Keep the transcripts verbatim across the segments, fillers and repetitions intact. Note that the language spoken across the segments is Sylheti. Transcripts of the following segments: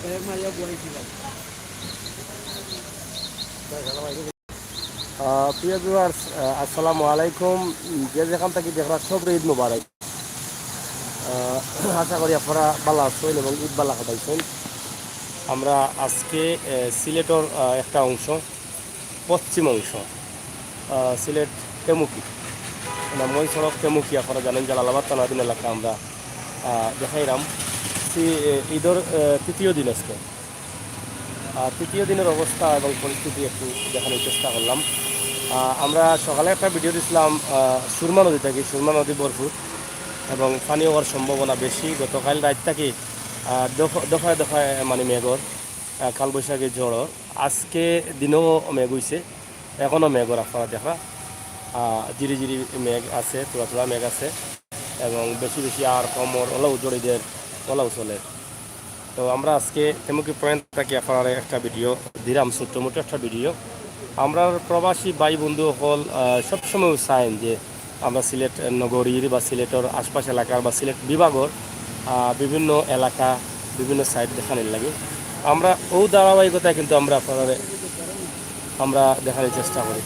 আহ, প্রিয় ভিউয়ার্স, আহ, আসসালামু আলাইকুম। যে যেখান থাকি দেখরা, সবরে ঈদ মোবারক। আহ, আশা করি আপনারা ভালা আছইন এবং ঈদ ভালা কাটাইছইন। আমরা আজকে, আহ, সিলেটর, আহ, একটা অংশ, পশ্চিম অংশ, আহ, সিলেট তেমুকি, মানে মূল সড়ক তেমুকি, আপনারা জানেন জালালাবাদ থানাধীন এলাকা। আমরা, আহ, দেখাইরাম সি-, এ, ঈদর, আহ, তৃতীয় দিন আজকে। আহ, তৃতীয় দিনের অবস্থা এবং পরিস্থিতি একটু দেখানোর চেষ্টা করলাম। আহ, আমরা সকালে একটা ভিডিও দিছিলাম, আহ, সুরমা নদী থাকি, সুরমা নদী ভরপুর এবং পানি হওয়ার সম্ভাবনা বেশি। গতকাল রাইত থাকি, আহ, দফ-, দফায় দফায় মানে মেঘর, আহ, কালবৈশাখী ঝড়র। আজকে দিনও মেঘ অইছে, এখনও মেঘর, আপনারা দেখরা, আহ, ঝিরি ঝিরি মেঘ আছে, থুড়া থুড়া মেঘ আছে এবং বেশি বেশি আর কমর ওলাও জড়িদের ওলাও চলের। তো আমরা আজকে তেমুকি পয়েন্ট থাকি আপনারারে একটা ভিডিও দিরাম, ছোট্ট মোটো একটা ভিডিও। আমরার প্রবাসী ভাই বন্ধু অকল, আহ, সবসময় চাইন যে আমরা সিলেট নগরীর বা সিলেটর আশপাশ এলাকার বা সিলেট বিভাগর, আহ, বিভিন্ন এলাকা, বিভিন্ন সাইট দেখানির লাগি। আমরা অউ ধারাবাহিকতায় কিন্তু আমরা আপনারারে আমরা দেখানির চেষ্টা করি।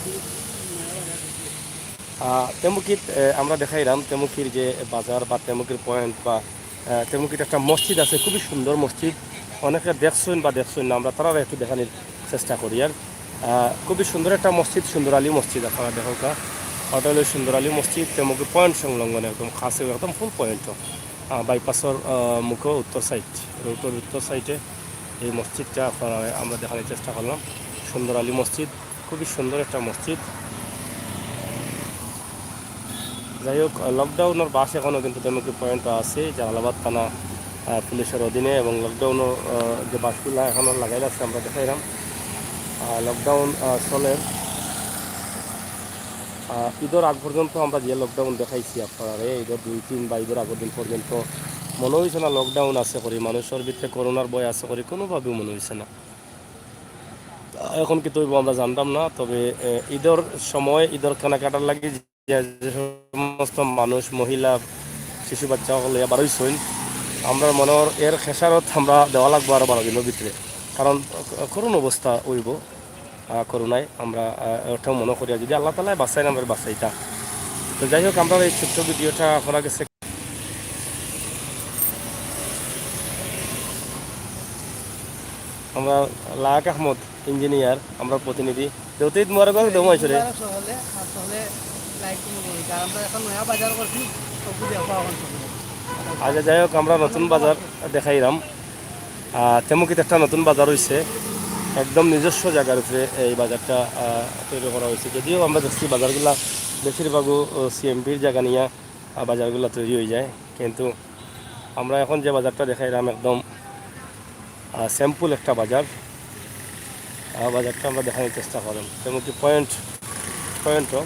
আহ, তেমুকিত, আহ, আমরা দেখাইরাম তেমুকির যে বাজার বা তেমুকির পয়েন্ট বা, আহ, তেমুকিত একটা মসজিদ আছে, খুবই সুন্দর মসজিদ। অনেকে দেখছইন বা দেখছইন না, আমরা তারারে একটু দেখানির চেষ্টা করি। আর, আহ, খুবই সুন্দর একটা মসজিদ, সুন্দর আলী মসজিদ, আপনারা দেখউক্কা। ওটা হলো সুন্দর আলী মসজিদ, তেমুকি পয়েন্ট সংলগ্ন, একদম কাছে, একদম ফুল পয়েন্ট। আহ, বাইপাসর, আহ, মুখো উত্তর সাইড, রোডর উত্তর সাইডে এই মসজিদটা আপনারা, আমরা দেখানোর চেষ্টা করলাম। সুন্দর আলী মসজিদ, খুবই সুন্দর একটা মসজিদ। যাই হোক, লকডাউনর বাস এখনও কিন্তু তেমুকি পয়েন্ট আছে, জালালাবাদ থানা, আহ, পুলিশের অধীনে, এবং লকডাউনর, আহ, যে বাসগুলা এখনও লাগাইল আছে, আমরা দেখাইলাম। আহ, লকডাউন, আহ, চলের। আহ, ঈদর আগ পর্যন্ত আমরা যে লকডাউন দেখাইছি আপনারারে, ঈদর দুই তিন বা ঈদর আগর দিন পর্যন্ত মনো অইছে না লকডাউন আছে করি, মানুষর ভিতরে করোনার ভয় আছে করি, কোনোভাবেও মনো অইছে না। এখন কিতা অইবো আমরা জানতাম না, তবে, এ, ঈদর সময়, ঈদর কেনাকাটার লাগি যে, যে সমস্ত মানুষ, মহিলা, শিশু বাচ্চা অকল লইয়া বারইছইন, আমরার মনে অর এর খেসারত আমরা দেওয়া লাগবো আরো বারো দিনর ভিতরে, কারণ করুণ অবস্থা অইবো। আহ, করোনায় আমরা, আহ, ওটাও মনে করি, আর যদি আল্লাহ তাআলায় বাঁচাইন, আমরা বাঁচাইতা। তো যাই হোক, আমরা এই ছোট্ট ভিডিওটা আপনার কাছে, আমরা লায়েক আহমদ ইঞ্জিনিয়ার, আমরা প্রতিনিধি, দেউতে ঈদ মোবারক দেবো আইসরে। মোবারক সকলে, আর সকলে লাইক কমেন্ট করুন। আর আমরা এখন নয়া বাজার করছি, সবু দেখো এখন সকলে। আচ্ছা, যাই হোক, আমরা নতুন বাজার দেখাইলাম। আহ, তেমুকিত একটা নতুন বাজার অইছে, একদম নিজস্ব জাগার উপরে এই বাজারটা, আহ, তৈরি করা অইছে। যদিও আমরা দেখছি বাজারগুলা বেশিরভাগও, ও, সিএমপির জাগা নিয়া, আহ, বাজারগুলা তৈরি অইযায়, কিন্তু আমরা এখন যে বাজারটা দেখাইলাম একদম, আহ, স্যাম্পল একটা বাজার। আহ, বাজারটা আমরা দেখানোর চেষ্টা করলাম, তেমুকি পয়েন্ট, পয়েন্টও।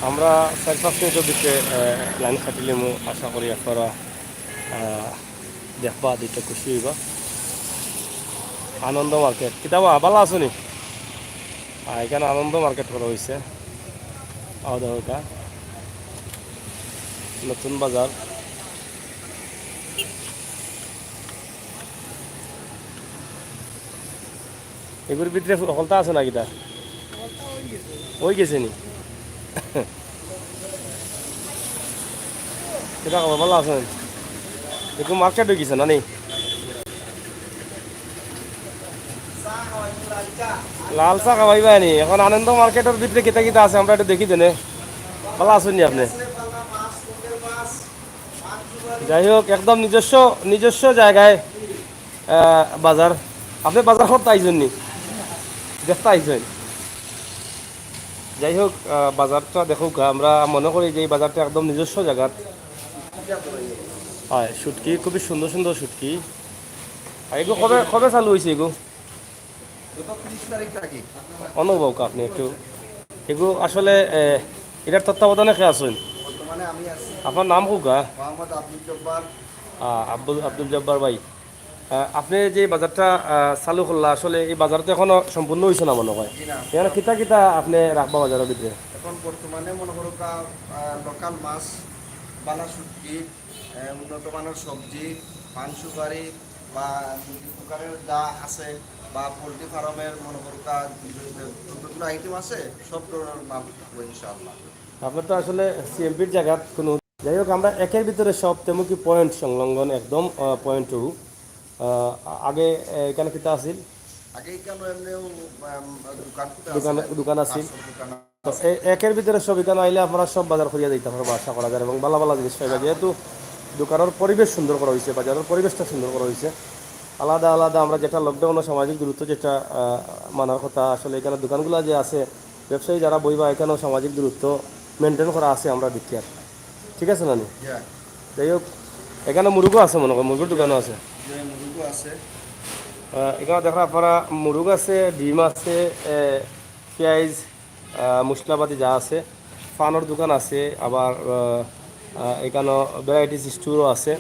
আমরা চার পাঁচ মিনিটর ভিতরে, আহ, লাইন কাটিলিমু, আশা করি আপনারা, আহ, দেখবা, দুইটা খুশি অইবা। আনন্দ মার্কেট, কিতা বা, ভালা আছো নি? আহ, এখানে আনন্দ মার্কেট করা অইছে। আও দেখো এটা। নতুন বাজার। এগুর ভিতরে হকলতা আছে না কিতা? অইগেছে নি? কিতা খবর, ভালা আছইন? একটু মার্কেট অইগেছে না নি? লাল চা খাওয়াইবা নি? এখন আনন্দ মার্কেটর ভিতরে কিতা কিতা আছে আমরা একটু দেখি দেনে। ভালা আছইন নি আপনে? যাই হোক, একদম নিজস্ব, নিজস্ব জাগায়, আহ, বাজার। আপনে বাজার করতা আইছইন নি? দেখতা আইছইন? যাই হোক, আহ, বাজারটা দেখউক্কা, আমরা মনে করি যে এই বাজারটা একদম নিজস্ব জাগাত। হয়, শুটকি, খুবই সুন্দর সুন্দর শুটকি। আর এগু কবে, কবে চালু অইছে এগু? গত ত্রিশ তারিখ থাকি। অনবউক্কা আপনে একটু। এগু আসলে, এ, এটার তত্ত্বাবধানে কে আছইন? বর্তমানে আমি আছি। আপনার নাম কউক্কা? মোহাম্মদ আব্দুল জব্বার। আ, আব্দুল, আব্দুল জব্বার ভাই। আ, আপনে যে বাজারটা, আ, চালু করলা, আসলে এই বাজার তো এখনো সম্পূর্ণ অইছে না মনে হয়। জি না। এখানে কিতা কিতা আপনে রাখবা বাজারর ভিতরে? এখন বর্তমানে মনে করউক্কা, আ, লোকাল মাছ, বালা শুটকি, আহ, উন্নত মানের সবজি, পান সুপারি বা দোকানের যা আছে বা পোল্ট্রি ফার্মের মনে করুকা যতগুলো আইটেম আছে, সব ধরনের মাল থাকবো ইনশাআল্লাহ। আপনার তো আসলে সিএমপির জায়গা কোনো। যাই হোক, আমরা একের ভিতরে সব তেমুকি পয়েন্ট সংলগ্ন, একদম পয়েন্ট টু। আগে আহ, এখানে কিতা আছিল? আগে এখানে এমনিও, আম, দোকান খুলে দোকান আছে, দোকান আছিল। পাঁচশো দোকান তো আছে। এ-, একের ভিতরে সব এখানে আইলে আপনারা সব বাজার করিয়া দিতে পারবো আশা করা যায়, এবং ভালা ভালা জিনিস পাইবা। যেহেতু দোকানের পরিবেশ সুন্দর করা হয়েছে, বাজারের পরিবেশটা সুন্দর করা হয়েছে, আলাদা আলাদা আমরা যেটা লকডাউনে সামাজিক দূরত্ব যেটা আহ, মানার কথা, আসলে এখানে দোকানগুলো যে আছে, ব্যবসায়ী যারা বইবা, এখানেও সামাজিক দূরত্ব মেনটেন করা আছে আমরা দেখি আর। ঠিক আছে না নি? যাই হোক, এখানে মুরগও আছে, মনে করি মুরগির দোকানও আছে। আহ, এখানে দেখরা আপনারা মুরগ আছে, ডিম আছে, এ, পেঁয়াজ, আহ, মশলাপাতি যা আছে, পানর দোকান আছে, আবার আহ, আহ, এখানে ভ্যারাইটিস স্টোরও আছে,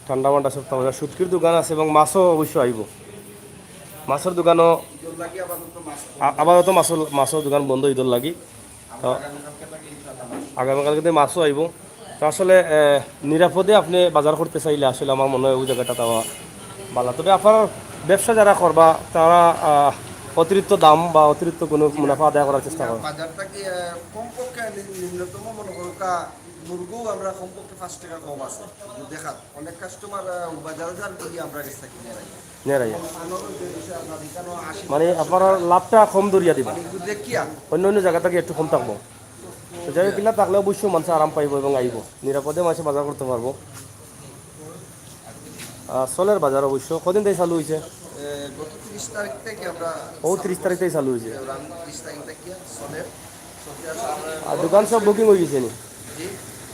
ঠান্ডা মান্ডা সব পাওয়া যায়। শুটকির দোকান আছে এবং মাছও অবশ্য আইব। মাছর দোকানও আ-, আপাতত মাছর, মাছর দোকান বন্ধ ইদর লাগি। তো আগামীকালকে মাছও আইব। তো আসলে আহ, নিরাপদে আপনি বাজার করতে চাইলে আসলে আমার মনে হয় ওই জায়গাটা তাওয়া ভালো। তবে আপনার ব্যবসা যারা করবা, তারা আহ, অতিরিক্ত দাম বা অতিরিক্ত কোনো মুনাফা আদায় করার চেষ্টা করবা। বাজার থাকি, আহ, কমপক্ষে নি-, নিম্নতম মনে করুকা মুরগও আমরা কমপক্ষে পাঁচ টাকা কম আছে। দেখা, অনেক কাস্টমার বাজারও যান, গিয়ে আমরা গেছে কিনে রাখি। নেরাইয়া। মানে আপনারা লাভটা কম ধরিয়া দিবা। অন্য অন্য জায়গা থেকে একটু কম থাকবো। তো যাই হোক, কিলা থাকলে অবশ্যই মানুষ আরাম পাইবো এবং আইবো, নিরাপদে মানুষ বাজার করতে পারবো। আহ, চলের বাজার অবশ্য কদিন থেকে চালু হয়েছে? এ, গত তিরিশ তারিখ থেকে আমরা ও, তিরিশ তারিখ থেকে চালু হয়েছে। আমরা তিরিশ তারিখ থেকে চলের। আর দোকান সব বুকিং হয়ে গেছে নি? জি?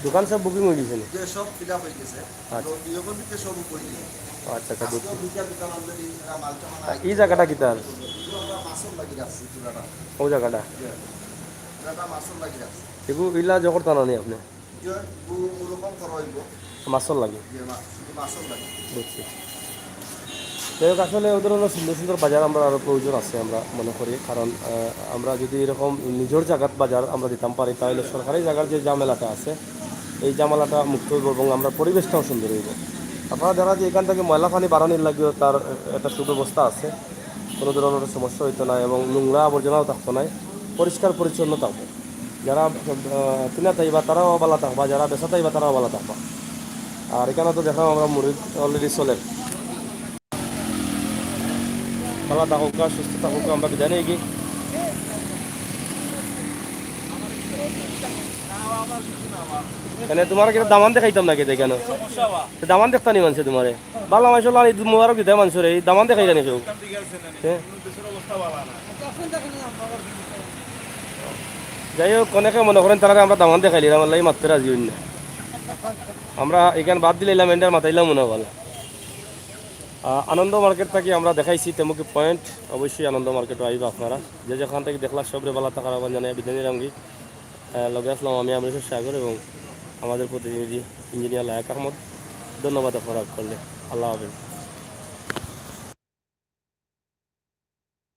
দোকান সব বুকিং হয়ে গেছে নি? যে সব ফিল আপ হয়ে গেছে। আচ্ছা। তো দুই ওখান থেকে সব উপরে দিয়ে। আচ্ছা, আচ্ছা, আজকেও বুঝছি। দুইটা দোকান already এরা মাল টামাল আর এই জায়গাটা কিতার? এগুলো আমরা মাছর লাগি রাখছি পুরাটা। ও জায়গাটা? জি। পুরাটা মাছর লাগি রাখছি। এগু ইলা জগর টানা নেই আপনি? যে গু-, ওরকম করা হইব। মাছর লাগি? যে মা-, শুধু মাছর লাগি। বুঝছি। যাই হোক, আসলে ওই ধরনের সুন্দর সুন্দর বাজার আমরা আরও প্রয়োজন আছে, আমরা মনে করি। কারণ আহ, আমরা যদি এরকম নিজের জায়গাত বাজার আমরা দিতাম পারি, তাহলে সরকারি জায়গার যে ঝামেলাটা আছে, এই ঝামেলাটা মুক্ত হইব এবং আমরা পরিবেশটাও সুন্দর হইব। আপনারা যারা যে এখান থেকে ময়লা পানি বাড়ানির লাগিও তার একটা সুব্যবস্থা আছে, কোনো ধরনের সমস্যা হইতো না এবং নোংরা আবর্জনাও থাকতো নাই, পরিষ্কার পরিচ্ছন্ন থাকবো। যারা আহ, কিনা তাইবা তারাও ভালো থাকবা, যারা বেচা তাইবা তারাও ভালো থাকবা। আর এখানে তো দেখলাম আমরা মুরগি অলরেডি চলে। ভালো থাকুক, সুস্থ থাকুক, আমরা বিদায় নিয়ে গিয়ে। মানে তোমার কিনা দামান দেখাইতাম নাকি দেখে না? তো দামান দেখতা নি মানছে তোমারে? ভালো মানুষ হলো, ঈদ মুবারক দিতে মানুষের, এই দামান দেখাইতা নি কেউ? হ্যাঁ? যাই হোক, অনেকে মনে করেন তারা আমরা দামান দেখাইলি, আমার লাগি মাততে রাজি হইন না। আমরা এখানে বাদ দিলাম, এন্ডার মাতাইলাম মনে হয় ভালো। আহ, আনন্দ মার্কেট থাকি আমরা দেখাইছি তেমুকি পয়েন্ট, অবশ্যই আনন্দ মার্কেটও আইবা আপনারা। যে যেখান থেকে দেখলা সবরে ভালো থাকার আহ্বান জানাই বিদায় নিলাম কি। আহ, লগে আসলাম আমি আমরেশ্বর সাগর এবং আমাদের প্রতিনিধি ইঞ্জিনিয়ার লায়েক আহমদ। ধন্যবাদ আপনারা করলে। আল্লাহ হাফেজ।